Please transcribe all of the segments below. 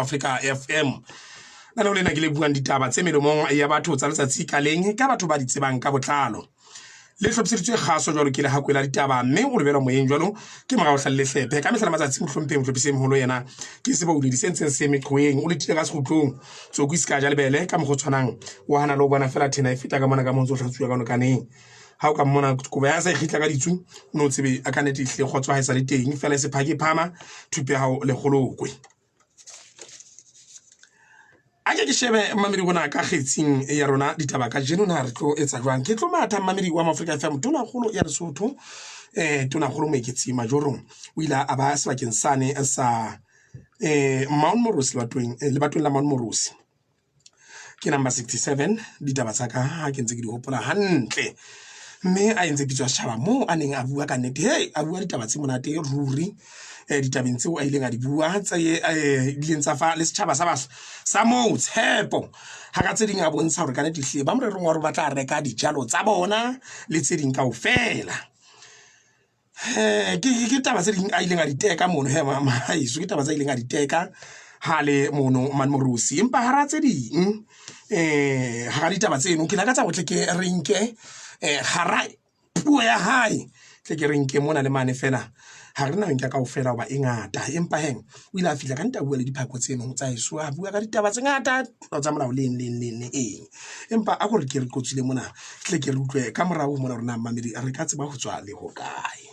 Africa FM. Lenaneo lena ke le buang ditaba tse melomong ya batho tsa letsatsi ka leng ka batho ba di tsebang ka botlalo. Le hlophiseditswe kgaso jwalo ke lehakwe la ditaba mme o lebelwa moyeng jwalo ke morao hlalle hlephe ka mehla le matsatsi. Mohlomphehi mohlophisi e moholo yena ke sebouledi se ntseng se meqoeng, o letile ka sekgutlong tsoku se ka ja lebele ka mokgwa o tshwanang wa hana le ho bona fela thena e feta ka mona ka montse o hlatsuwa ka nokaneng. Ha o ka mmona kobo ya sa e kgitla ka ditsu, o ne o tsebe a ka nnete ehlile kgotso ha e sa le teng fela e se phake phama thupe ya hao lekgolokwe. A ke ke shebe mmamedi rona ka kgetsing ya rona ditaba ka jeno na re tlo etsa jwang. Ke tlo matha mmamedi wa Afrika FM tonakgolo ya Lesotho, tonakgolo Moeketsi Majorong o ile a ba sebakeng sane sa Mount Moorosi lebatoweng la Mount Moorosi. Ke number 67 ditaba tsa ka ha ke ntse ke di hopola hantle. Mme a entse pitso ya setjhaba moo a neng a bua ka nnete. Hey, a bua ditaba tse monate ruri. Ditabeng tseo a ileng a di bua tse ileng tsa fa le setjhaba sa batho sa moo tshepo. Hara tse ding a bontsha hore ka nnete ehlile ba morerong wa hore ba tla reka dijalo tsa bona le tse ding kaofela. Ke taba tse ding a ileng a di teka mono he mahaeso, ke taba tse ileng a di teka ha le mono mane Morusi. Empa hara tse ding hara ditaba tseno ke lakatsa ho tle ke re nke hara puo ya hae, tle ke re nke mona le mane fela. Ha re na ho nka kaofela hoba e ngata, empa hee o ile a fihla ka nnete a bua le diphako tseno tsa heso, a bua ka ditaba tse ngata tsa molao le eng le eng le eng le eng. Empa a ko re ke re qotsile mona, tle ke re utlwe ka morao mona hore na mmamedi re ka tseba ho tswa le hokae.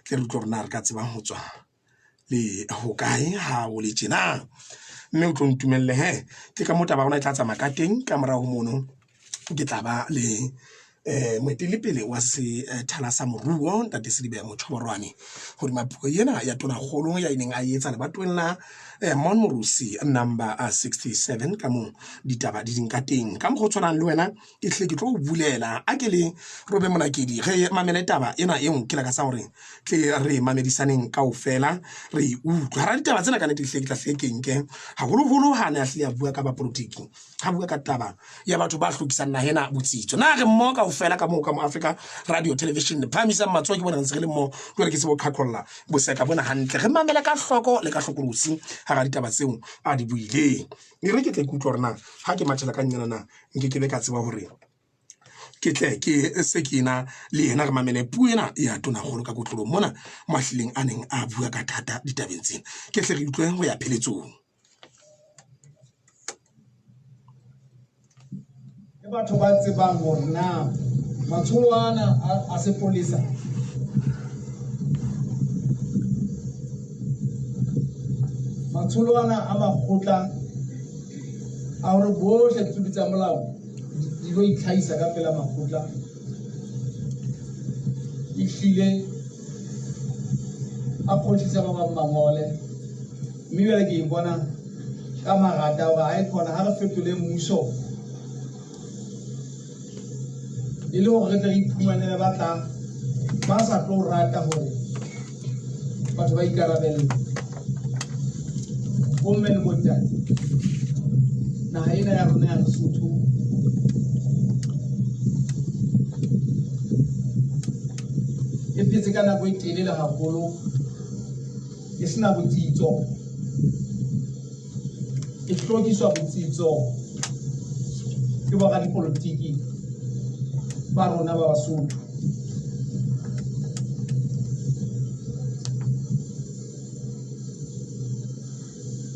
Tle re utlwe hore na re ka tseba ho tswa le hokae ha o le tjena. Mme o tlo ntumelle hee ke ka moo taba ya rona e tla tsamaya ka teng. Ka morao ho mono ke tla ba le moetelli-pele wa sethala sa moruo Ntate Selibe Motjhoborwane hodima puo ena ya tonakgolo ya e neng a etsa lebatoweng la Mount Morusi number 67 ka moo ditaba di ding ka teng. Ka mokgwa o tshwanang le wena ke hlile ke tlo o bulela a ke le robe monakedi re mamele taba ena eo ke lakatsa hore tle re mamedisaneng kaofela re e utlwe. Hara ditaba tsena ka nnete hlile ke tla hle ke nke haholoholo ha ne a hlile a bua ka bapolotiki, ha bua ka taba ya batho ba hlokisang naha ena botsitso. Na re mmoho kaofela ka moo ka mo Africa Radio Television? Phahamisang matsoho ke bona re ntse re le mmoho jwale ke tsebo qhaqholla boseka bona hantle. Re mamele ka hloko le ka hlokolosi hara ditaba tseo a di buileng. E re ke tle ke utlwe hore na ha ke mathela ka nnyana na nke ke be ka tseba hore ke tle ke se ke ena le yena re mamele puo ena ya tonakgolo ka kotlolong mona mo a hlileng a neng a bua ka thata ditabeng tsena. Ke tle re utlwe ho ya pheletsong. Ke batho ba tsebang hore na matsholo ana a sepolesa matsholo ana a makgotla a hore bohle ditsebi tsa molao di lo itlhahisa ka pela makgotla ehlile a kgotlisa ba bang mangole. Mme jwale ke e bona ka marata hore ha e khona ha re fetole mmuso e le hore re tle re iphumanele ba tla ba sa tlo rata hore batho ba ikarabelle. Bomme le bontate, naha ena ya rona ya Lesotho e phetse ka nako e telele haholo e sena botsitso, e hlokiswa botsitso ke boradipolotiki ba rona ba Basotho.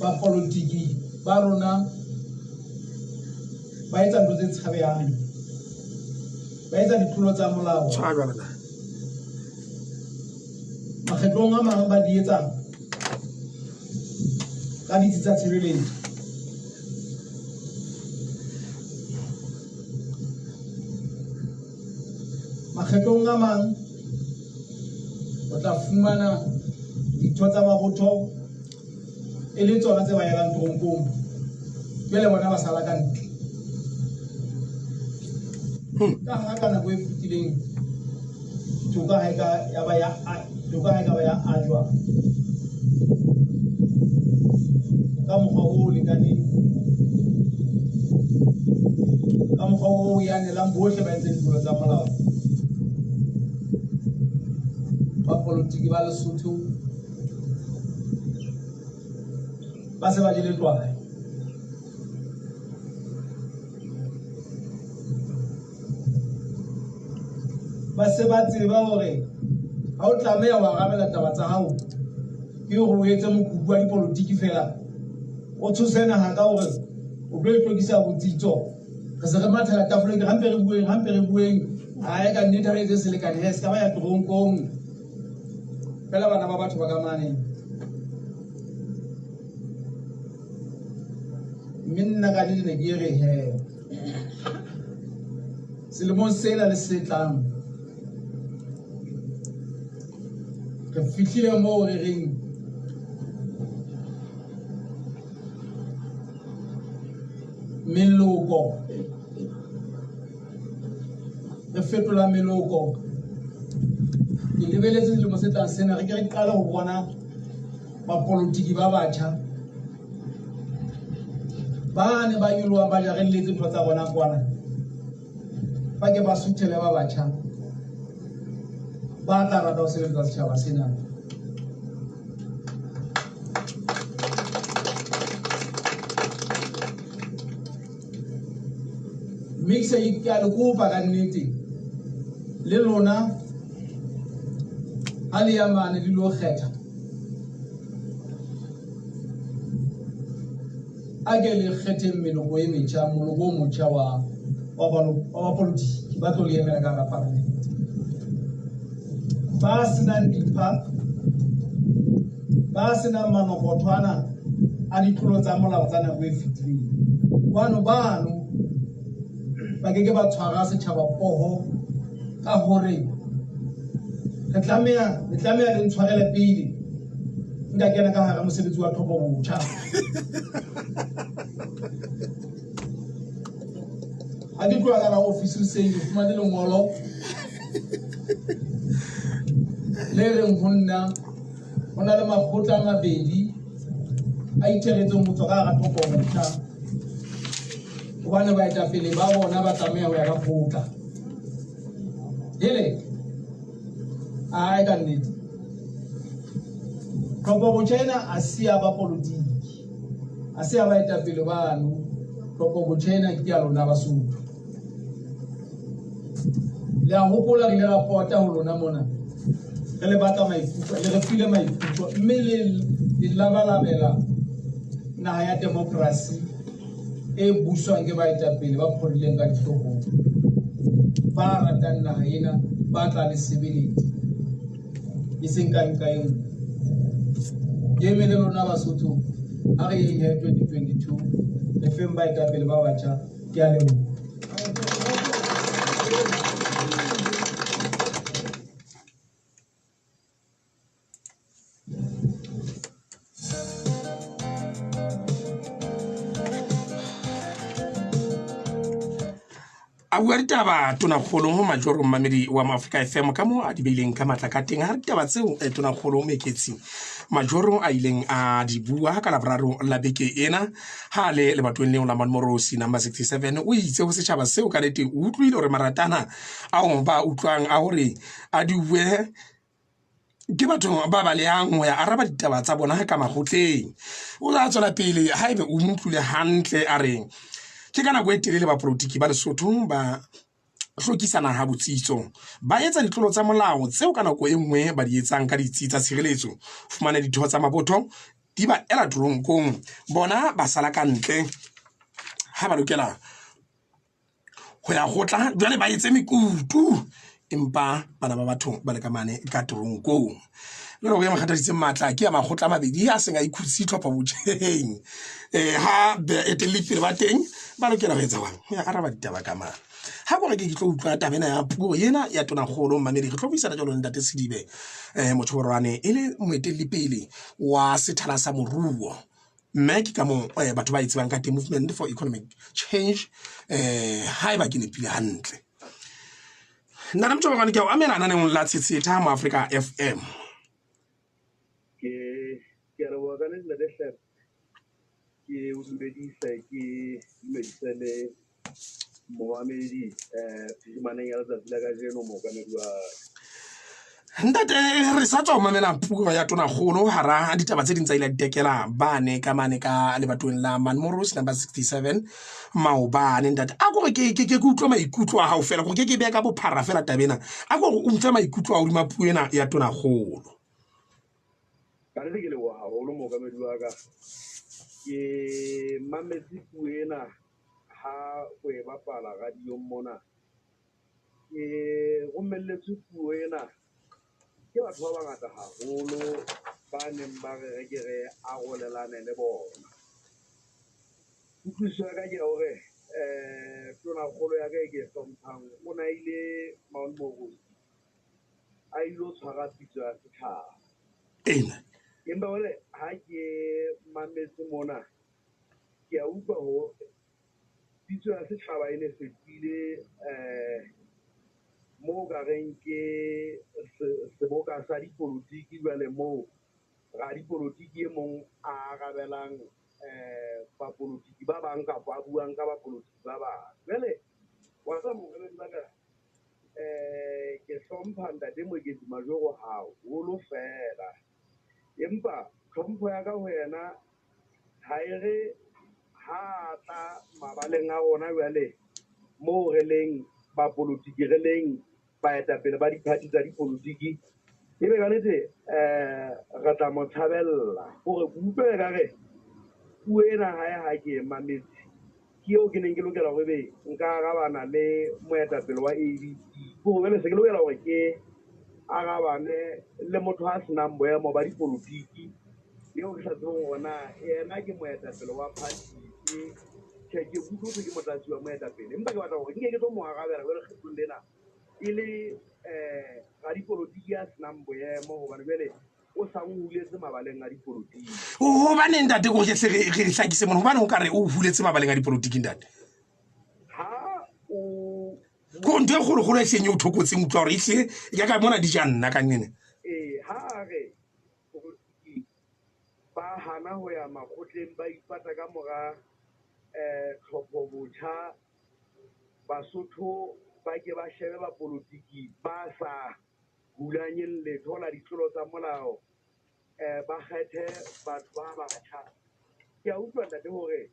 Bapolotiki ba rona ba etsa ntho tse tshabehang, ba etsa ditlolo tsa molao. Makgetlong a mang ba di etsa ka ditsi tsa tshireletso. Makgetlong a mang o tla fumana ditho tsa mabotho e le tsona tse ba yelang toronkong, jwale bona ba sala ka ntle. Ka ha ka nako e fetileng toka ha e ka ya ba ya toka ha e ka ba ya ajwa ka mokgwa o lekaneng, ka mokgwa o yanelang bohle ba entseng ditlolo tsa molao. Bapolotiki ba Lesotho Ba se ba jele twai. Ba se ba tseba hore ha o tlameha ho arabela taba tsa hao ke hore o etse mokubu wa dipolotiki feela, o tshose naha ka hore o tlo e hlokisa botsitso. Re se re mathela tafoleng, hampe re bueng, hampe re bueng. Ae, ka nnete ha re etse selekane he, se ka ba ya toronkong. Fela bana ba batho ba ka mane. Mme nna ka nnete ne ke re he, selemong sena le se tlang re fihlile moo re reng meloko, re fetola meloko. Ke lebeletse selemo se tlang sena re ke re qale ho bona bapolotiki ba batjha ba ne ba nyoloha ba jarelletse ntho tsa bona kwana, ba ke ba suthele ba batjha ba tla rata ho sebeletsa setjhaba sena. Mme ke se ke a le kopa ka nnete le lona ha le ya mane le lo kgetha, a ke le kgetheng meloko e metjha, moloko o motjha wa wa bapolotiki ba tlo le emela ka hara palamente, ba senang dipha, ba senang manokothwana a ditlolo tsa molao tsa nako e fetileng. Kwano bano ba ke ke ba tshwara setjhaba poho ka hore re tlameha le tlameha le ntshwarele pele nka kena ka hara mosebetsi wa tlhopho botjha. Ha ke tloha ka hara ofisi hoseng ke fumane lengolo le reng ho nna ho na le makgotla a mabedi a itheretseng ho tswa ka hara tlhopho botjha hobane baetapele ba bona ba tlameha ho ya ka kgotla. Hele, ae ka nnete. Tlhopho botjha ena a se ya ba polotiki, a se ya baetapele bano. Tlhopho botjha ena ke ya lona Basotho. Le a hopola re ile ra pota ho lona mona, re le batla maikutlo, le re file maikutlo, mme le le labalabela naha ya demokrasi e buswang ke baetapele ba phodileng ka dihloohong, ba ratang naha ena, ba tla le sebeletsa, e seng ka nqa e nngwe. Ke eme le lona Basotho, a re yeng he 2022, re feng baetapele ba batjha. Ke a leboha. A bua ditaba tonakgolo Majoro Mmamedi wa Maafrika FM ka moo a di beileng ka matla ka teng. Ha re ditaba tseo tonakgolo Meketsi Majoro a ileng a di bua ka Laboraro la beke ena ha a le lebatoweng leo la Montmorency number 67, o itse ho setjhaba seo ka nete o utlwile hore maratana ao ba utlwang a hore a di bue ke batho ba balehang ho ya araba ditaba tsa bona ka makgotleng. O tla tswela pele haebe o mo utlwile hantle a reng ke ka nako e telele bapolotiki ba Lesotho ba hlokisa naha botsitso, ba etsa ditlolo tsa molao tseo ka nako e nngwe ba di etsang ka ditsi tsa tshireletso. Fumana ditho tsa mabotho di ba ela toronkong, bona ba sala ka ntle ha ba lokela ho ya kgotla jwale ba etse mekutu empa bana ba batho ba le ka mane ka toronkong. Jwale hore e mo kgathaditseng matla ke ya makgotla a mabedi a seng a ikhutse tlhopha botjheng. Ha baetelli pele ba teng ba lokela ho etsa jwang? Ho ya araba ditaba ka mang? Ha ke hore ke tlo utlwa taba ena ya puo ena ya tonakgolo mmamedi, re tlo buisana jwalo le ntate Sedibe Mothoborwane e le moetelli pele wa sethala sa moruo. Mme ke ka moo batho ba e tsebang ka teng Movement for Economic Change haeba ke nepile hantle. Ntate Mothoborwane ke a o amela ananeong la Tshetsheta mo Afrika FM. Ke ke a leboha ka nnete ntate Hlere. Ke o dumedise ke dumedise le momamedi phirimaneng ya letsatsi la kajeno mookamedi wa ka. Ntate, re sa tswa ho mamela puo ya tonakgolo hara ditaba tse ding tsa ile a ditekela bane ka mane ka lebatoweng la Manmoros number 67 maobane. Ntate, a kore ke ke ke utlwe maikutlo a hao fela, gore ke ke beha ka bophara fela taba ena. A kore o mfe maikutlo a hodima puo ena ya tonakgolo. Ka nnete ke leboha haholo mookamedi wa ka. Ke mametse puo ena ha o e bapala radiong mona. Ke romelletswe puo ena ke batho ba bangata haholo ba neng ba re re ke re arolelane le bona. Kutlwisiso ya ka ke ya hore tonakgolo ya ka e ke e hlomphang o na ile Mount Moruti a ilo tshwara pitso ya setjhaba. Ena. Empa jwale ha ke mametse mona, ke a utlwa hore Pitso ya setjhaba e ne fetohile moo o ka reng ke seboka sa dipolotiki jwale moo radipolotiki e mong a arabelang bapolotiki ba bang kapa a buang ka bapolotiki ba bang. Jwale wa tseba mookamedi wa ka, ke hlompha Ntate Moeketsi Majoro haholo feela. Empa tlhompho ya ka ho yena ha e re ha a tla mabaleng a rona jwale moo re leng bapolotiki, re leng baetapele ba diphathi tsa dipolotiki, ebe ka nnete re tla mo tshabella. Hore ke utlwe ekare puo ena hae ha ke e mametse, ke eo ke neng ke lokela hore ebe nka arabana le moetapele wa ABC. Ke hore jwale se ke lokela hore ke arabane le motho a senang boemo ba dipolotiki eo ke sa tsebeng hore na yena ke moetapele wa party efe. Tjhe, ke utlwe hothwe ke motlatsi wa moetapele, empa ke batla hore nke ke tlo mo arabela jwale kgetlong lena e le radipolotiki ya senang boemo hobane jwale o sa o huletse mabaleng a dipolotiki. Hobaneng ntate ko ke hle re hlakise mona, hobaneng o ka re o huletse mabaleng a dipolotiki ntate? Ha o Ko ntho e kgolokgolo e hleng e o thokotseng utlwa hore ehlile ya ka mona di ja nna ka nnene. Ee, ha a re polotiki ba hana ho ya makgotleng ba ipata ka mora tlhopho botjha, Basotho ba ke ba shebe bapolotiki ba sa hulanyeng letho la ditlolo tsa molao, ba kgethe batho ba batjha. Ke a utlwa ntate hore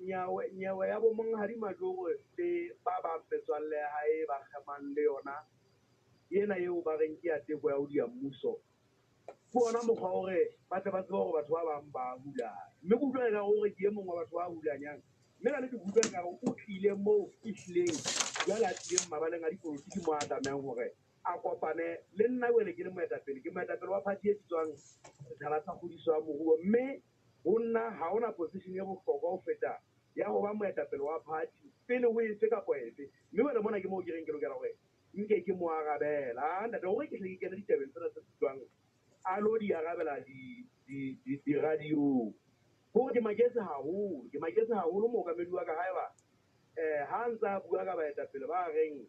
nyewe ya bo Monghadi Majoro le ba bang metswalle ya hae ba kgemang le yona ena eo ba reng ke ya teko ya ho diya mmuso, ke ona mokgwa wa hore ba tle ba tsebe hore batho ba bang ba hulanya. Mme ke utlwa ekare o re ke e mong wa batho ba hulanyang. Mme ka nnete ke utlwa ekare o tlile moo ehlileng jwale a tlileng mabaleng a dipolotiki moo a tlamehang hore a kopane le nna jwale ke le moetapele. Ke moetapele wa party e bitswang Sethala sa Kgodiso ya Moruo. Mme ho nna ha hona position e bohlokwa ho feta ya ho ba moetapele wa party pele ho efe kapa efe. Mme jwale mona ke moo ke reng ke lokela hore nke ke mo arabela. Ah, ntate, hore ke hle ke kene ditabeng tsena tse utlwang a lo di arabela di-radio-ng. Hore ke maketse haholo, ke maketse haholo mookamedi wa ka haeba ha a ntse a bua ka baetapele ba reng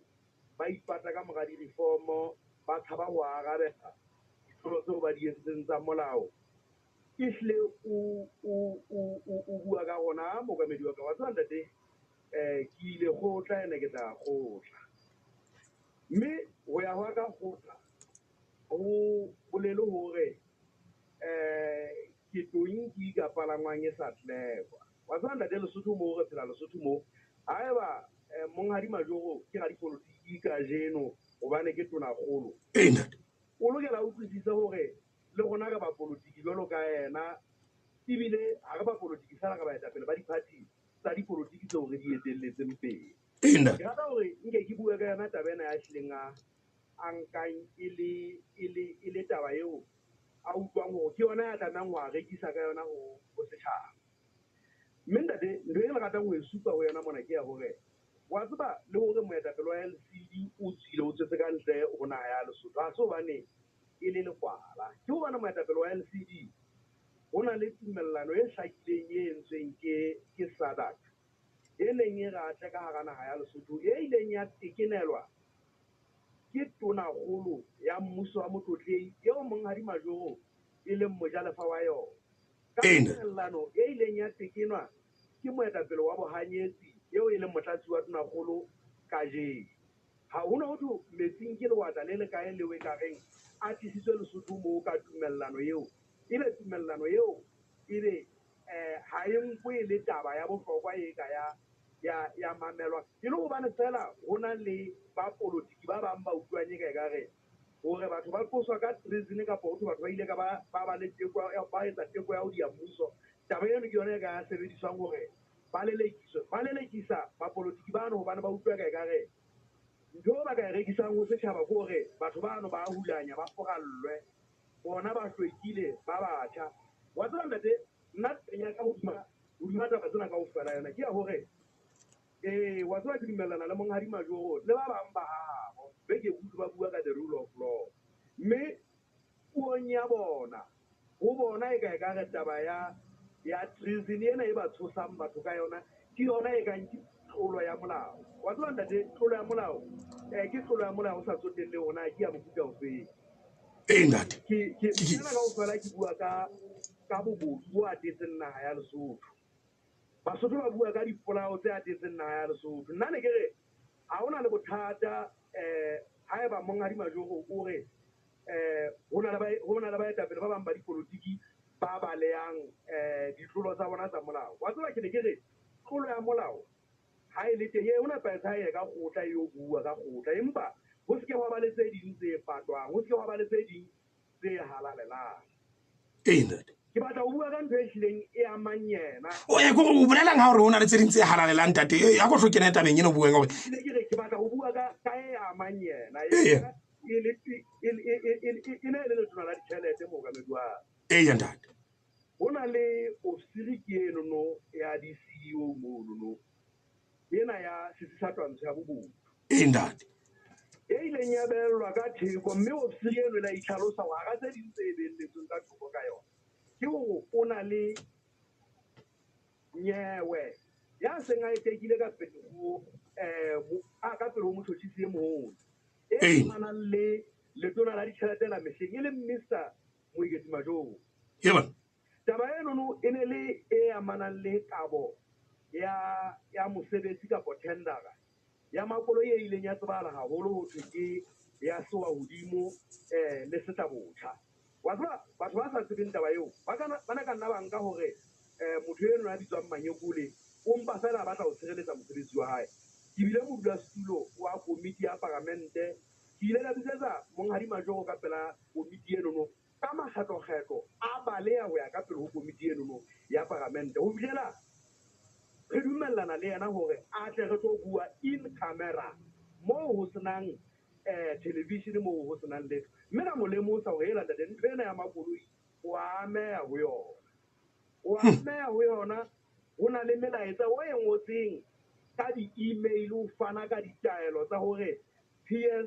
ba ipata ka mora di-reform, ba tshaba ho arabela ditlolo tseo ba di entseng tsa molao. Ehlile o bua ka rona mookamedi wa ka. Wa tseba ntate, ke ile kgotla ene ke tla kgotla. Mme ho ya hwa ka kgotla ho bolele hore ke tonki ka palangwang e sa tlekwa. Wa tseba ntate, Lesotho moo re phela Lesotho moo, haeba Monghadi Majoro ke radipolotiki kajeno hobane ke tonakgolo, Ee ntate. o lokela a utlwisise hore le rona re bapolotiki jwalo ka yena, ebile ha re bapolotiki feela, re baetapele ba diphathi tsa dipolotiki tseo re di etelletseng pele. Ee ntate. Ke rata hore nke ke bue ka yona taba ena ya hlileng a nkang e le e le e le taba eo a utlwang hore ke yona ya tlamehang ho a rekisa ka yona ho ho setjhaba. Mme ntate, ntho e ke ratang ho e supa ho yona mona ke ya hore wa tseba le hore moetapele wa LCD o tswile o tswetse ka ntle ho naha ya Lesotho ha se hobane e le lekwala, ke hobane moetapele wa LCD ho na le tumellano e hlakileng e entsweng ke ke SADC e neng e re a tle ka hara naha ya Lesotho e ileng ya tekenelwa ke tonakgolo ya mmuso wa Motlotlehi eo Monghadi Majoro e leng mojalefa wa yona. Ka tumellano e ileng ya tekenwa ke moetapele wa bohanyetsi eo e leng motlatsi wa tonakgolo kajeno. Ha ho na ho thwe metsing ke lewatla le lekae leo e ka reng a tlisitswe Lesotho moo ka tumellano eo, ebe tumellano eo ebe ha e nkwe e le taba ya bohlokwa e ka ya, ya, ya mamelwa e le hobane feela ho na le bapolotiki ba bang ba utlwang eka ekare hore batho ba qoswa ka treason kapa ho thwe batho ba ile ka ba, ba ba le teko ya, ba etsa teko ya ho diya mmuso. Taba eno ke yona e ka sebediswang hore ba lelekiswe. Ba lelekisa bapolotiki bano hobane ba utlwa eka ekare ntho eo ba ka e rekisang ho setjhaba ke hore batho bano ba hulanya, ba furallwe. Bona ba hlwekile, ba batjha. Wa tseba ntate, nna teng ya ka hodima, hodima taba tsena kaofela yona ke ya hore, ee, wa tseba ke dumellana le Monghadi Majoro le ba bang ba habo be ke utlwe ba bua ka the rule of law. Mme puong ya bona, ho bona eka ekare taba ya, ya treason ena e ba tshosang batho ka yona, ke yona e kang ke tlolo ya molao. Wa tseba ntate, tlolo ya molao, ke tlolo ya molao ho sa tsotelle hore na ke ya mofuta ofeng. Ee, ntate. Ke, ke, sena kaofela ke bua ka, ka bobodu bo atetseng naha ya Lesotho. Basotho ba bua ka dipolao tse atetseng naha ya Lesotho. Nna ne ke re, ha ho na le bothata haeba Monghadi Majoro o re ho na le ba, ho na le baetapele ba bang ba dipolotiki ba balehang ditlolo tsa bona tsa molao. Wa tseba ke ne ke re tlolo ya molao ha e le teng, ee, ho nepahetse ha e ye ka kgotla e yo bua ka kgotla, empa ho se ke hwa ba le tse ding tse patwang, ho se ke hwa ba le tse ding tse halalelang. Ee, ntate. Ke batla ho bua ka ntho e hlileng e amang yena. O e kore o bolelang ha hore ho na le tse ding tse halalelang, ntate? E, a ko hlo kene tabeng ena o buang hore. Ke ke re ke batla ho bua ka ka e amang yena. Ee. E le e e e e ne e le letona la ditjhelete mookamedi wa. Ee, ntate. Ho na le ofisiri ke eno no ya di-CEO mono no, ena ya setsi sa twantsho ya bobodu. Ee, ntate. E ileng ya behellwa ka theko, mme ofisiri eno e la itlhalosa hore hara tse ding tse e behelletsweng ka thoko ka yona, ke hore o na le nyewe ya seng a e tekile ka pele ho ka pele ho motjhotjhisi e moholo, e amanang le letona la ditjhelete la mehleng, e leng Mister Moeketsi Majoro. Yebo. Taba enono e ne le e amanang le kabo ya ya mosebetsi kapa thendera ya makoloi e ileng ya tsebahala haholo ho thwe ke ya sewa hodimo le setla botjha. Wa tseba batho ba sa tsebeng taba eo ba ka ba na ka nna ba nka hore motho eno ya bitswang Manyekole o mpa fela a batla ho tshireletsa mosebetsi wa hae. Ke bile modulasetulo wa komiti ya paramente. Ke ile ka bitsetsa Monghadi Majoro ka pela komiti enono ka makgetlokgetlo, a baleha ho ya ka pele ho komiti enono ya paramente ho fihlela re dumellana le yena hore a tle re tlo bua in camera moo ho se nang television, moo ho se nang letho. Mme ka mo lemosa hore hela ntate, ntho ena ya makoloi o a ameha ho yona. O ameha ho yona, ho na le melaetsa o e ngotseng ka di-email o fana ka ditaelo tsa hore PS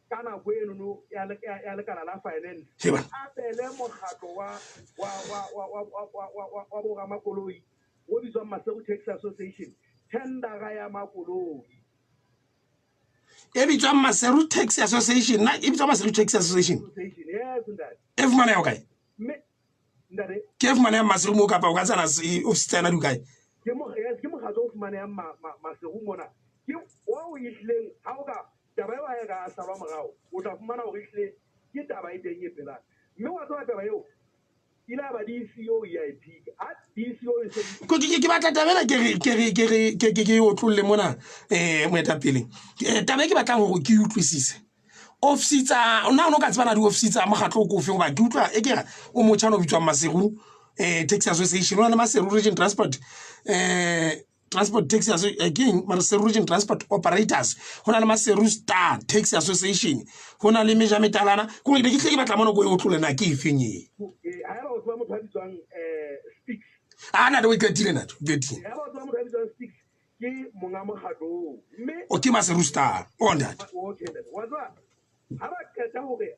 ka nako enono ya ya lekala la finance abele mokgatlo wa wa wa wa wa wa wa wa wa boramakoloi o bitswang Maseru Taxi Association tendera ya makoloi. E bitswang Maseru Taxi Association, na e bitswa Maseru Taxi Association? Association, yes ntate. E fumaneha kae? Mme ntate. Ke e fumanehang Maseru moo kapa o ka tsena ofisi tsa yona di kae? Ke mo, yes, ke mokgatlo o fumanehang Maseru mona. Ke o ehlileng ha o ka taba eo ha e ka salwa morao, o tla fumana hore ehlile ke taba e teng e phelang. Mme wa tseba taba eo ile a ba DCO e a e phika. Ha DCO e se Ke batla taba ena ke re ke re ke re ke ke ke otlolle mona moetapele. Taba e ke batlang hore ke utlwisise. Ofisi tsa na o no ka tsebana di-ofisi tsa mokgatlo o ko ofeng hoba ke utlwa e ke re o motjha o bitswang Maseru Taxi Association, o na le Maseru Region Transport Transport Taxi ke eng Maseru Region Transport Operators, ho na le Maseru Star Taxi Association, ho na le Meja Metalana. Ke hore ke tle ke batla mona ko e otlole na ke efeng e. Haeba o tseba motho a bitswang Sticks. Ah, ntate o e qetile, ntate o qetile. Haeba o tseba motho a bitswang Sticks ke monga mokgatlo oo. Mme O ke Maseru Star. O ntate. Okay, ntate. Wa tseba ha ba qeta hore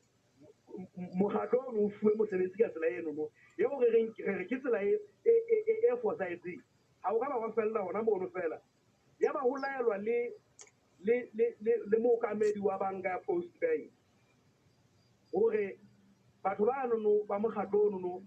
mokgatlo ono o fuwe mosebetsi ka tsela enono eo re reng re re ke tsela e e e e fosahetseng, ha o ka ba wa fella hona mono fela. Ya ba ho laelwa le le le le le mookamedi wa banka ya Post Bank hore batho ba nono ba mokgatlo ono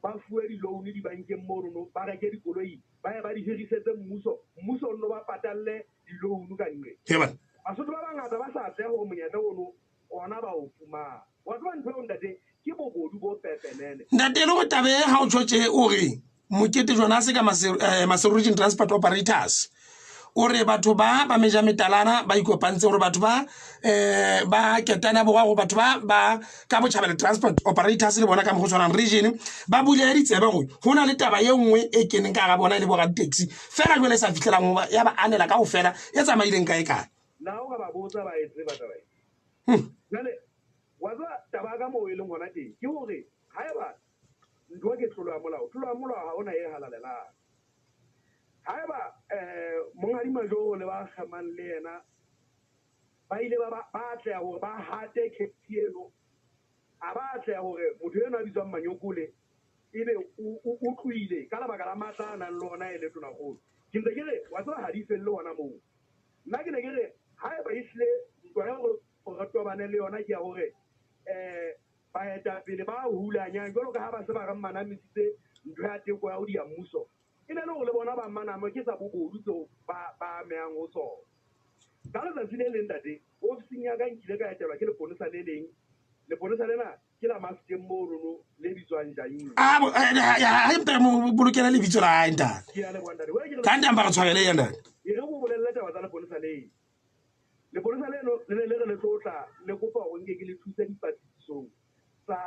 ba fuwe di-loan dibankeng monono, ba reke dikoloi, ba ye ba di hirisetse mmuso, mmuso o nno ba patalle di-loan ka nqe. He bana. Basotho ba bangata ba sa atleha hore monyetla ono ona ba o fumana. Wa tseba ntho eo ntate ke bobodu bo pepenene. Ntate e le gore tabe e ga o tšho tše o re mokete Jonase ka Maseru Region Transport Operators o re batho ba ba meja metalana ba ikopantse gore batho ba um ba ketana borwa gore batho ba ba ka botšhabela transport operators le bona ka mo go tshwanang region ba bulela ditsebe gore go na le taba ye nngwe e keneng ka ga bona e le bora di-taxi fela jale e sa fitlhelang ya ba anela ka go fela e tsamaileng kae kae. Na o ka ba botsa ba e tseba taba e? Jwale wa tseba taba ka moo e leng hona teng ke hore haeba ntho ke tlolo ya molao, tlolo ya molao ha hona e halalelang. Haeba Monghadi Majoro le ba kgemang le yena ba ile ba ba atleha hore ba hate case eno, a ba atleha hore motho eno a bitswang Manyokole ebe o tlohile ka lebaka la matla a nang le ona e le tonakgolo. Ke ntse ke re wa tseba ha di felle hona moo. Nna ke ne ke re haeba ehlile ntwa ya hore re tobane le yona ke ya hore baetapele ba hulanyang jwalo ka ha ba se ba re manamisitse ntho ya teko ya ho diya mmuso, e ne le hore le bona ba maname ke tsa bobodu tseo ba amehang ho tsona. Ka letsatsi le leng ntate, ofising ya ka nkile ka etelwa ke leponesa le leng. Leponesa lena ke la Mafikeng monono le bitswang Jaime. Ah, ha mpe mo bolokela lebitso la hae ntate. Ke a leboha ntate. Wena ke re Ka ntate mpa re tshwarele ya ntate. E re go bolelle taba tsa leponesa leno. Leponesa leno le ne le re le tlo tla le kopa hore nke ke le thuse dipatlisisong tsa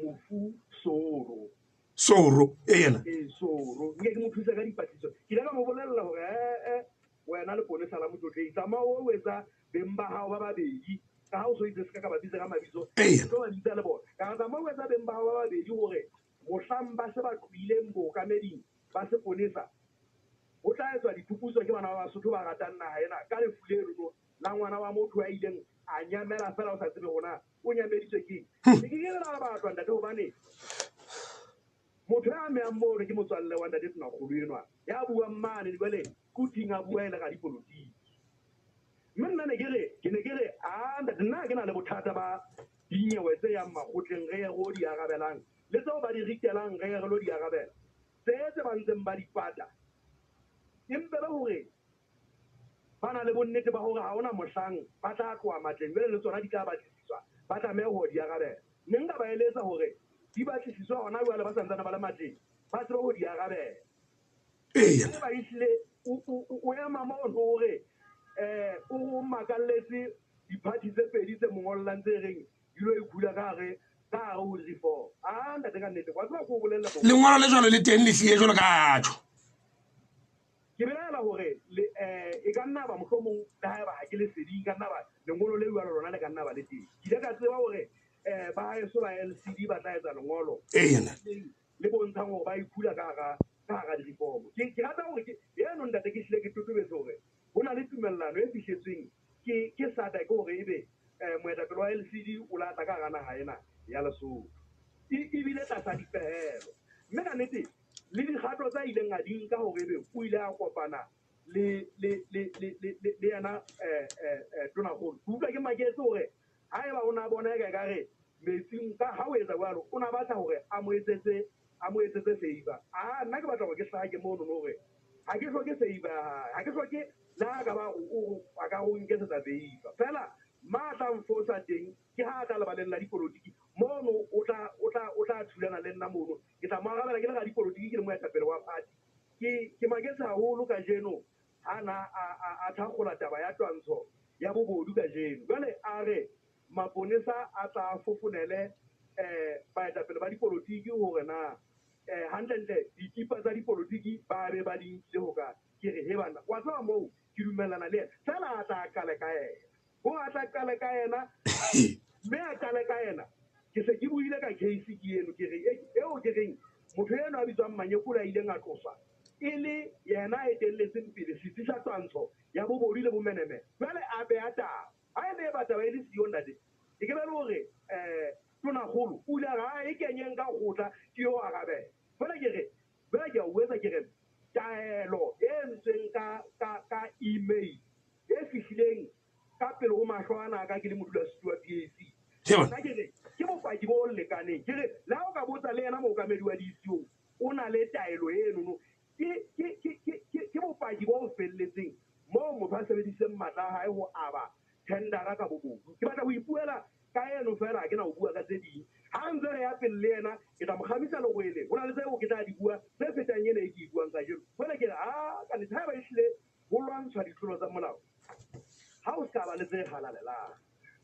mofu Soro. Soro, ena. Ee, Soro. Nke ke mo thuse ka dipatlisiso. Ke ile ka mo bolella hore ee, wena leponesa la Motlotlei, tsamaya o etsa beng ba hao ba babedi, ka ha o so itse se ka ka ba bitsa ka mabitso, ke tlo ba bitsa le bona. Ka re tsamaya o etsa beng ba hao ba babedi hore mohlang ba se ba tlohileng bookameding ba seponesa, ho tla etswa diphuputso ke bana ba Basotho ba ratang naha ena ka lefu leno la ngwana wa motho ya ileng a nyamela feela o sa tsebe hore na o nyameditswe keng. Ke ke ke la batlwa ntate hobane motho ya amehang mono ke motswalle wa ntate Tonakgolo enwa ya buang mane jwale Quthing a bua e le radipolotiki. Mme nna ne ke re, ke ne ke re, a ntate nna ha ke na le bothata ba dinyewe tse yang makgotleng re ye ro di arabelang le tseo ba di ritelang re ye re lo di arabela. Tse tse ba ntseng ba di pata empe be hore ba na le bonnete ba hore ha hona mohlang ba tla tloha matleng jwale le tsona di tla batlisiswa, ba tlameha ho di arabela. Ne nka ba eletsa hore di batlisiswe hona jwale ba sa ntsane ba le matleng, ba tsebe ho di arabela. Eya. Haeba ehlile o ema mono o re o makalletse di-party tse pedi tse mo ngollang tse reng di lo ikhula ka hare ka hare ho reform. Ah ntate ka nnete, wa tseba ke o bolelle mo. Lengolo le jwalo le teng le hlile jwalo ka tjho. Ke belaela hore le e ka nna ba mohlomong le haeba ha ke leseding, e ka nna ba lengolo le jwalo lona le ka nna ba le teng. Ke ile ka tseba hore ba haeso ba LCD ba tla etsa lengolo Eya ntate. le bontshang hore ba ikhula ka hara ka hara di-reform. Ke ke rata hore ke eno ntate ke hlile ke totobetse hore ho na le tumellano e fihletsweng ke ke SADC hore ebe moetapele wa LCD o la tla ka hara naha ena ya Lesotho. E ebile tlasa dipehelo. Mme ka nnete le dikgato tsa ileng a di nka hore ebe o ile a kopana le le le le le le le yena tonakgolo. Ke utlwa ke maketse hore haeba o na bona eka ekare metsing ka ha o etsa jwalo o na batla hore a mo etsetse a mo etsetse favor. Ah nna ke batla hore ke hlake mono hore ha ke hloke favor ya hae, ha ke hloke le ha ka ba o a ka o nketsetsa favor. Feela ma tla nfosa teng ke ha a tla lebaleng la dipolotiki mono o tla o tla o tla thulana le nna mono. Ke tla mo arabela ke le radipolotiki ke le moetapele wa party. Ke ke maketse haholo kajeno ha na a a a thakgola taba ya twantsho ya bobodu kajeno. Jwale a re maponesa a tla a fofonele baetapele ba dipolotiki hore na hantlentle dikipa tsa dipolotiki ba be ba di nkile hokae. Ke re he banna, wa tseba moo ke dumellana le yena. Feela a tla a qale ka yena. Ho a tla qale ka yena, mme a qale ka yena. Ke se ke buile ka case ke eno, ke re eo ke reng motho eno a bitswang Manyekolo a ileng a tloswa e le yena a etelletseng pele setsi sa twantsho ya bobodu le bomenemene. Jwale a beha taba. Ha e ne e ba taba e le siyo ntate, e ke be le hore tonakgolo o ile a re ha e kenyeng ka kgotla ke yo arabela. Jwale ke re, jwale ke a o etsa ke re taelo e entsweng ka ka ka email e fihlileng ka pele ho mahlo ana a ka ke le modulasetulo wa PAC. Nna ke re ke bopaki bo lekaneng. Ke re le ha o ka botsa le yena mookamedi wa DCO o na le taelo enono. Ke ke ke ke ke ke bopaki bo felletseng moo motho a sebedisitseng matla a hae ho aba thendara ka bobodu. Ke batla ho ipuela ka eno feela, ha ke na ho bua ka tse ding. Ha ntse re ya pele le yena, ke tla mo kgamisa lerwele. Ho na le tseo ke tla di bua tse fetang ena e ke e buang kajeno. Jwale ke re, a ka nnete, haeba ehlile ho lwantshwa ditlolo tsa molao, ha ho se ka ba le tse halalelang.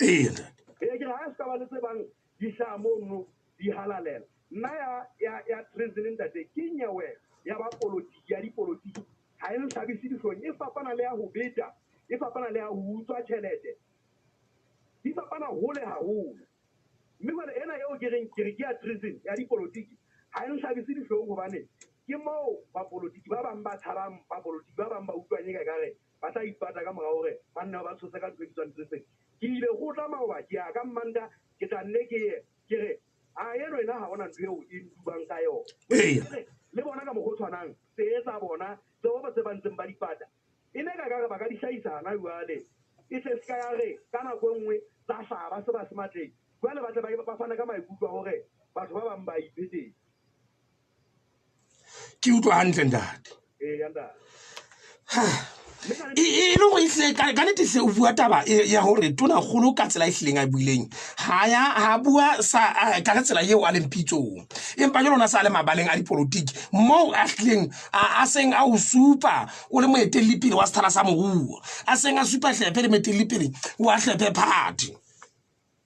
Ee, ntate. Ee, ke re ha se ka ba le tse bang di hlaha mono di halalela. Nna ya, ya, ya treason, ntate, ke nyewe ya ba polotiki, ya dipolotiki. Ha e nhlabise dihlong. E fapana le ya ho beta, e fapana le ya ho utswa tjhelete. Di fapana hole haholo. Mme jwale ena eo ke reng ke re ke ya treason, ya dipolotiki, ha e nhlabise dihlong hobane ke moo bapolotiki ba bang ba tshabang, bapolotiki ba bang ba utlwang eka ekare ba tla ipata ka mora hore ba nne ba ba tshose ka ntho e bitswang treason. Ke ile kgotla maoba, ke ya ka Mmanta, ke tla nne ke ye, ke re, a eno ena ha hona ntho eo e ntubang ka yona. Eya. Ke re, le bona ka mokgwa o tshwanang, tse tsa bona, tseo ba se ba ntseng ba di pata, e ne ka ka re ba ka di hlahisa hana jwale, e tle se ka ya re ka nako e nngwe tsa hlaha ba se ba se matleng, jwale ba tle ba ba fane ka maikutlo a hore batho ba bang ba iphetetse. Ke utlwa hantle, ntate. Eya, ntate. E e le hore ehlile ka nnete hle o bua taba ya hore tonakgolo ka tsela e hlileng a e buileng, ha ya ha bua sa ka tsela eo a leng pitsong, empa jwale ona sa le mabaleng a dipolotiki moo a hlileng a seng a o supa o le moetelli pele wa sethala sa moruo, a seng a supa Hlephe le moetelli pele wa Hlephe party.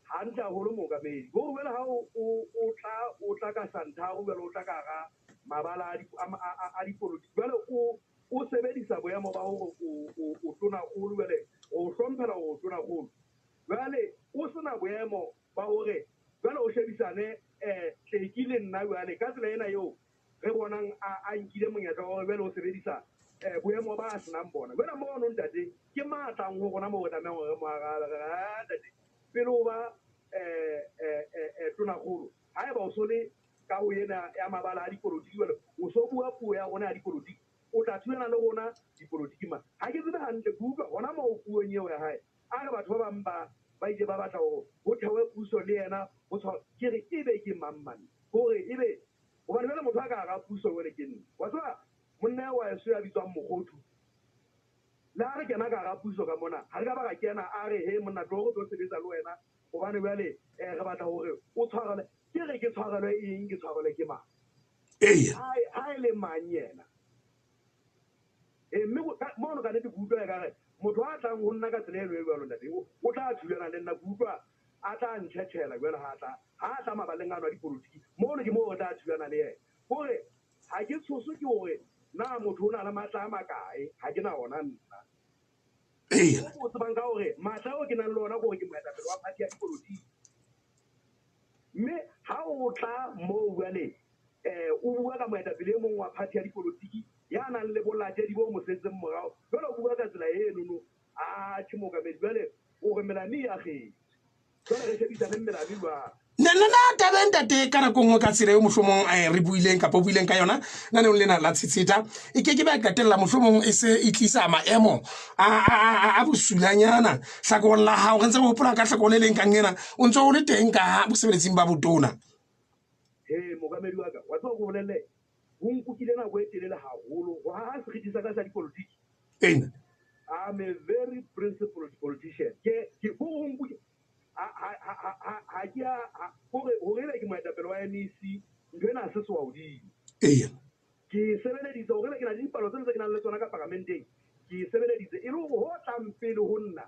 Hantle haholo, mookamedi. Hore jwale ha o o o tla o tla ka santharo, jwale o tla ka hara mabala a a dipolotiki, jwale o o sebedisa boemo ba hore o o o tonakgolo, jwale o hlomphela hore o tonakgolo, jwale o sena boemo ba hore jwale o shebisane Tleki le nna jwale ka tsela ena eo re bonang a a nkile monyetla wa hore jwale o sebedisa boemo ba a senang bona. Jwale mono, ntate, ke matlang ho rona moo re tlamehang hore re mo arabe, re re, ha ntate, pele o ba tonakgolo, haeba o so le ka ho ena ya mabala a dipolotiki, jwale o so bua puo ya rona ya dipolotiki, o tla thulana le rona dipolotiki mane. Ha ke tsebe hantle, ke utlwa hona moo puong eo ya hae a re batho ba bang ba ba ile ba batla hore ho thewe puso le yena ho tshwa. Ke re ebe ke mang mane? Hore ebe hobane jwale motho a ka hara puso jwale ke nna. Wa tseba monna eo wa heso ya bitswang Mokgothu, le ha re kena ka hara puso ka mona, ha re ka ba ra kena a re, he monna, tloho re tlo sebetsa le wena hobane jwale re batla hore o tshwarelwe. Ke re ke tshwarelwe eng, ke tshwarelwe ke mang? Eya. Ha e le mang yena? Ee, mme mono ka nnete ke utlwa ekare motho a tlang ho nna ka tsela eno e jwalo, ntate, o tla thulana le nna. Ke utlwa a tla ntjhetjhela jwale ha tla ha tla mabaleng ano a dipolotiki. Mono ke moo re tla thulana le yena. Kore ha ke tshoswe ke hore na motho o na le matla a makae, ha ke na ona nna. Eya. O tsebang ka hore matla ao ke nang le ona ke hore ke moetapele wa party ya dipolotiki. Mme ha o tla moo jwale o bua ka moetapele e mong wa party ya dipolotiki ya nang le bolatedi bo mo setseng morao, jwale o bua ka tsela enono, atjhe mookamedi, jwale o re melami e akgetswe. Jwale re shebisane melami jwang? Na na na taba e ntate ka nako nngwe ka tsela eo mohlomong re buileng kapa o buileng ka yona naneong lena la Tshetsheta, e ke ke ba qetella mohlomong e se e tlisa maemo a bosulanyana hlakoreng la hao. Re ntse re hopola ka hlakore le leng ka nqena o ntse o le teng ka bosebeletsing ba botona. He mookamedi wa ka, wa tseba ke o bolelle, ho nkukile nako e telele haholo ho haha seriti sa ka sa dipolotiki. Ena. I'm a very principled politician. Ke ke ho ho nkukile ha ke a hore hore ebe ke moetapele wa MEC, ntho ena ha se soa hodimo. Eya. Ke sebeleditse hore ebe ke na le dipalo tsena tse ke nang le tsona ka paramenteng, ke sebeleditse e le hore ho tlang pele ho nna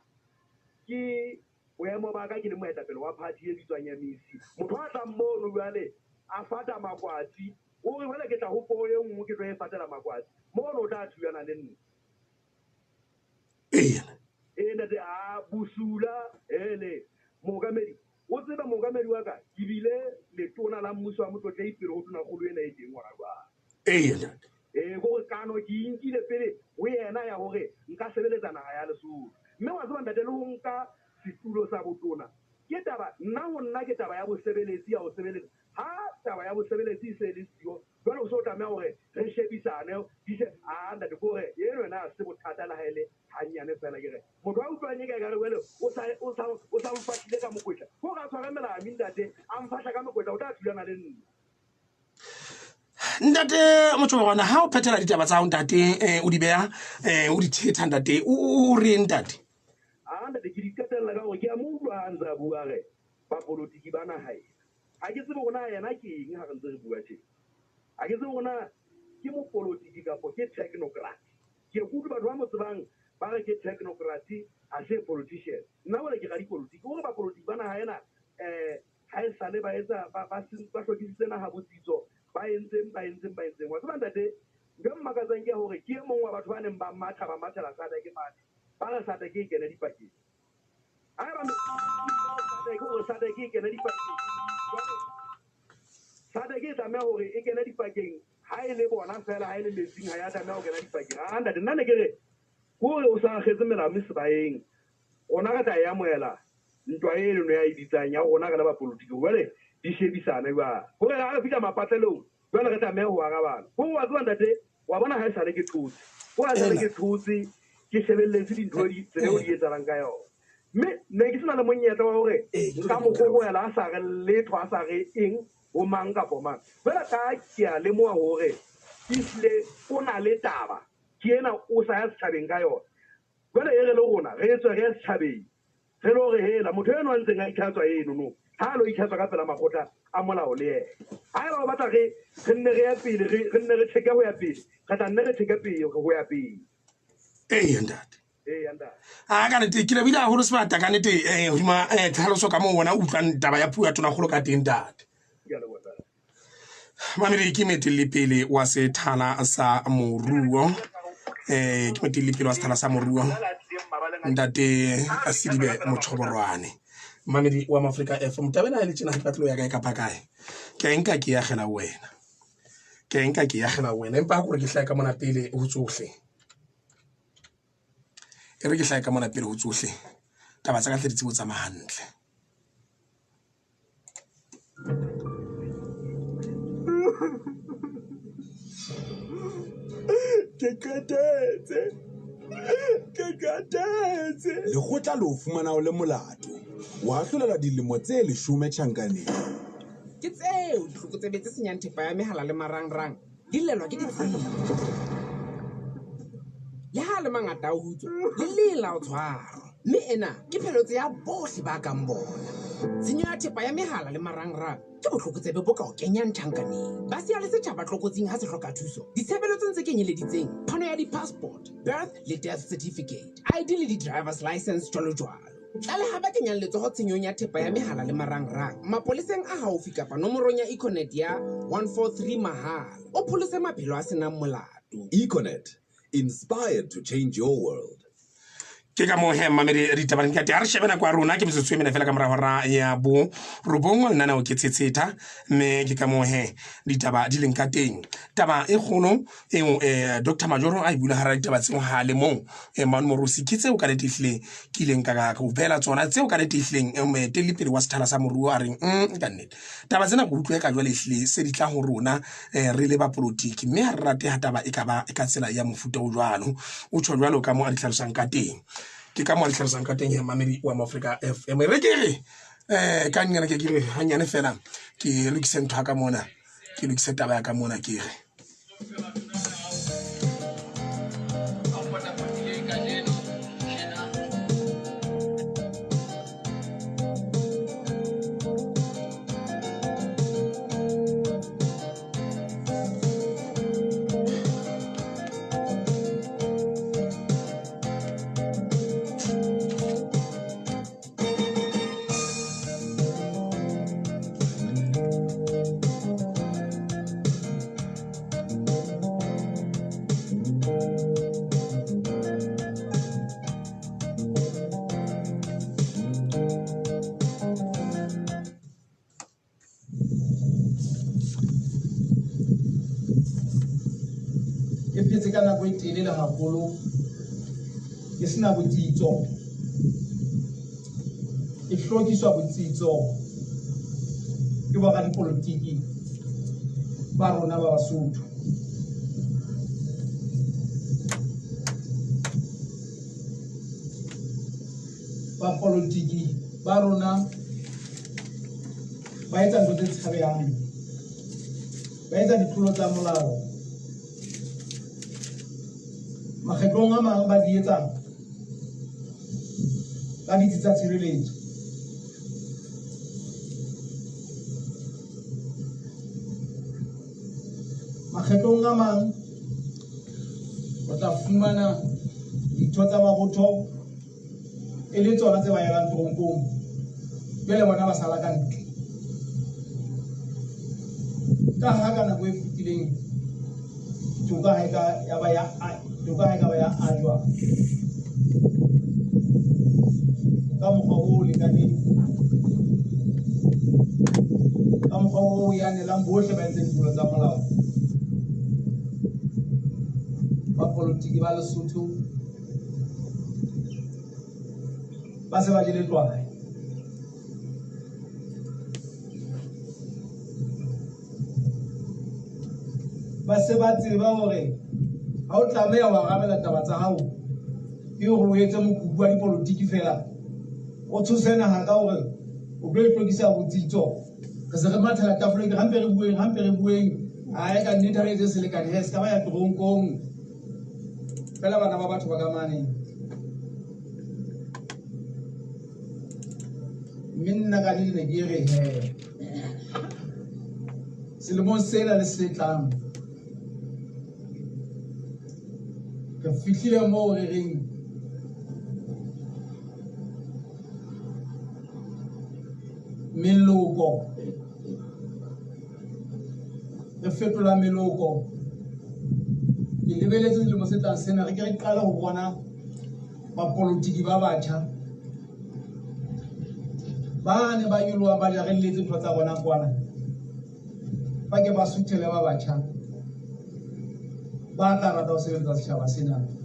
ke boemo ba ka ke le moetapele wa party e bitswang MEC. Motho a tlang mono jwale a fata makwatsi, o re jwale ke tla ho poo e nngwe ke tlo e fatela makwatsi, mono o tla thulana le nna. Eya. Ee ntate, a bosula hele mookamedi. O tseba mookamedi wa ka, ke bile letona la mmuso wa Motlotlehi pele ho tonakgolo ena e teng hona jwale. Eya ntate. Ee, ke hore kano ke e nkile pele ho yena ya hore nka sebeletsa naha ya Lesotho. Mme wa tseba ntate, le ho nka setulo sa botona ke taba, nna ho nna ke taba ya bosebeletsi ya ho sebeletsa. Ha taba ya bosebeletsi e se e le siyo, jwale o se o tlameha hore re shebisane, di she, ah ntate, ke hore eno yona ha se bothata le ha e le hannyane feela. Ke re motho a utlwang eka ekare jwale o sa o sa o sa mfahlile ka mokwetla, ke hore a tshware melami ntate, a mfahla ka mokwetla, o tla thulana le nna. Ntate Motjhoborwana, ha o phethela ditaba tsa hao ntate, o di beha, o di thetha ntate, o reng ntate? A ntate, ke di qetella ka hore ke a mo utlwa ha ntse a bua a re bapolotiki ba naha ena. Ha ke tsebe hore na yena ke eng ha re ntse re bua tjena. Ha ke tsebe hore na ke mopolotiki kapo ke technocrat. Ke ye ke utlwe batho ba mo tsebang ba re ke technocrat, ha se politician. Nna jwale ke radipolotiki. O re bapolotiki ba naha ena um ha e sale ba etsa ba ba ba hlokisitse naha botsitso, ba entseng ba entseng ba entseng. Wa tseba ntate, ntho e mmakatsang ke ya hore ke e mong wa batho ba neng ba matha ba mathela SADC mane, ba re SADC e kene dipakeng. Haeba SADC hore SADC e kene dipakeng, jwale SADC e tlameha hore e kene dipakeng ha e le bona feela, ha e le metsing ha ya tlameha ho kena dipakeng. Aa ntate, nna ne ke re kore o sa akgetse melamu sebaeng, rona re tla e amohela ntwa eno ya e bitsang ya rona re le bapolotiki. Jwale di shebisane jwale hore ha re fihla mapatlelong jwale re tlameha ho arabana. Hore wa tseba ntate, wa bona ha esale ke thotse, ko ha esale ke thotse ke shebelletse dintho di tsela eo di etsahalang ka yona. Mme ne ke sena le monyetla wa hore nka mo kokoela a sa re letho, a sa re eng ho mang kapo mang. Jwale ka ke a lemoha hore ehlile o na le taba, ke ena o sa ya setjhabeng ka yona. Jwale e re le rona re tswe re ye setjhabeng re lo re hela motho eno a ntseng a itlhatswa eno no ha a lo itlhatswa ka pela makgotla a molao le yena. Haeba o batla re re nne re ye pele, re re nne re tjheke ho ya pele, re tla nne re tjheke pele ho ya pele. Eya ntate. Eya ntate. A ka nnete ke lebohile haholo sebata ka nnete hodima tlhaloso ka moo wena o utlwang taba ya puo ya tonakgolo ka teng ntate. Ke a leboha ntate. Mamedi ke moetelli wa sethala sa moruo ke moetelli pele wa sethala sa moruo ntate Sedibe Motjhoborwane. Mamedi wa Mafrika FM taba ena ha e le tjena ha ke batle ho ya kae kapa kae. Ke a e nka ke e akgela ho wena. Ke a e nka ke e akgela ho wena empa ha ke hore ke hlahe ka mona pele ho tsohle. E re ke hlahe ka mona pele ho tsohle taba tsa ka tle di tsebe ho tsamaya hantle. Ke qetetse ke qetetse. Lekgotla le o fumana o le molato, wa ahlolelwa dilemo tse leshome tjhankaneng. Ke tseo ditlokotsebe tse senyang thepa ya mehala le marangrang di llelwa ke ditsebi. Le ha a le mangata a utswa, le lela o tshwarwa. Mme ena ke pheletso ya bohle ba kang bona. Tshenyo ya thepa ya mehala le marangrang ke botlokotsebe bo ka o kenyang tjhankaneng. Ba siya le setjhaba tlokotsing ha se hloka thuso ditshebeletsong tse kenyeleditseng phano ya di-passport, birth le death certificate, ID le di-driver's license jwalo jwalo. Tlaleha ba kenyang letsoho tshenyong ya thepa ya mehala le marangrang mapoleseng a haufi kapa nomorong ya Econet ya 143 mahala. O pholose maphelo a senang molato. Econet, inspired to change your world. Ke ka moo he mmamedi ditaba di ka re shebe nako ya rona ke metsotso e mene fela ka mora hora ya bo robong lenaneo ke tshetsheta mme ke ka moo he ditaba di leng ka teng. Taba e kgolo eo Doctor Majoro a e bula hara ditaba tseo ha le mong Manu Morusi ke tseo ka nnete ehlileng ke ileng ka ka o beela tsona tseo ka nnete ehlileng moetelli pele wa sethala sa moruo a reng ka nnete taba tsena ke utlwe ka jwale ehlile se di tla ho rona re le bapolotiki mme ha re rate ha taba e ka ba ka tsela ya mofuta o jwalo. O tjho jwalo ka mo a di tlhalosang ka teng. Ke ka mo a di tlhalosang ka teng mamedi wa Afrika FM. Re ke re ka nnyane ke ke re hanyane fela ke lokise ntho ya ka mona, ke lokise taba ya ka mona ke re. Ke phetse ka nako e telele haholo ke sena botsitso, ke hlokiswa botsitso ke boradipolotiki ba rona ba Basotho. Bapolotiki ba rona ba etsa ntho tse tshabehang. Ba etsa ditlolo tsa molao. Makgetlong a mang ba di etsa ka ditsi tsa tshireletso. Makgetlong a mang o tla fumana ditho tsa mabotho e le tsona tse ba yelang toronkong jwale bona ba sala ka ntle ka ha ka nako e fetileng toka ha e ka ya ba ya toka ha e ka ba ya ajwa ka mokgwa o lekaneng ka mokgwa o yanelang bohle ba entseng ditlolo tsa molao bapolotiki ba Lesotho ba se ba jele tlwae ba se ba tseba hore ha o tlameha ho arabela taba tsa hao ke hore o etse mokubu wa dipolotiki fela o tshose naha ka hore o tlo e hlokisa botsitso re se re mathela tafoleng hampe re bueng hampe re bueng ae ka nnete ha re etse selekane he se ka ba ya toronkong fela bana ba batho ba ka mane mme nna ka nnete ne ke re he selemong sena le se tlang re fihlile moo re reng meloko re fetola meloko ke lebeletse selemo se tlang sena re ke re qale ho bona bapolotiki ba batjha ba ne ba nyoloha ba jarelletse ntho tsa bona kwana ba ke ba suthele ba batjha ba tla rata ho sebeletsa setjhaba sena.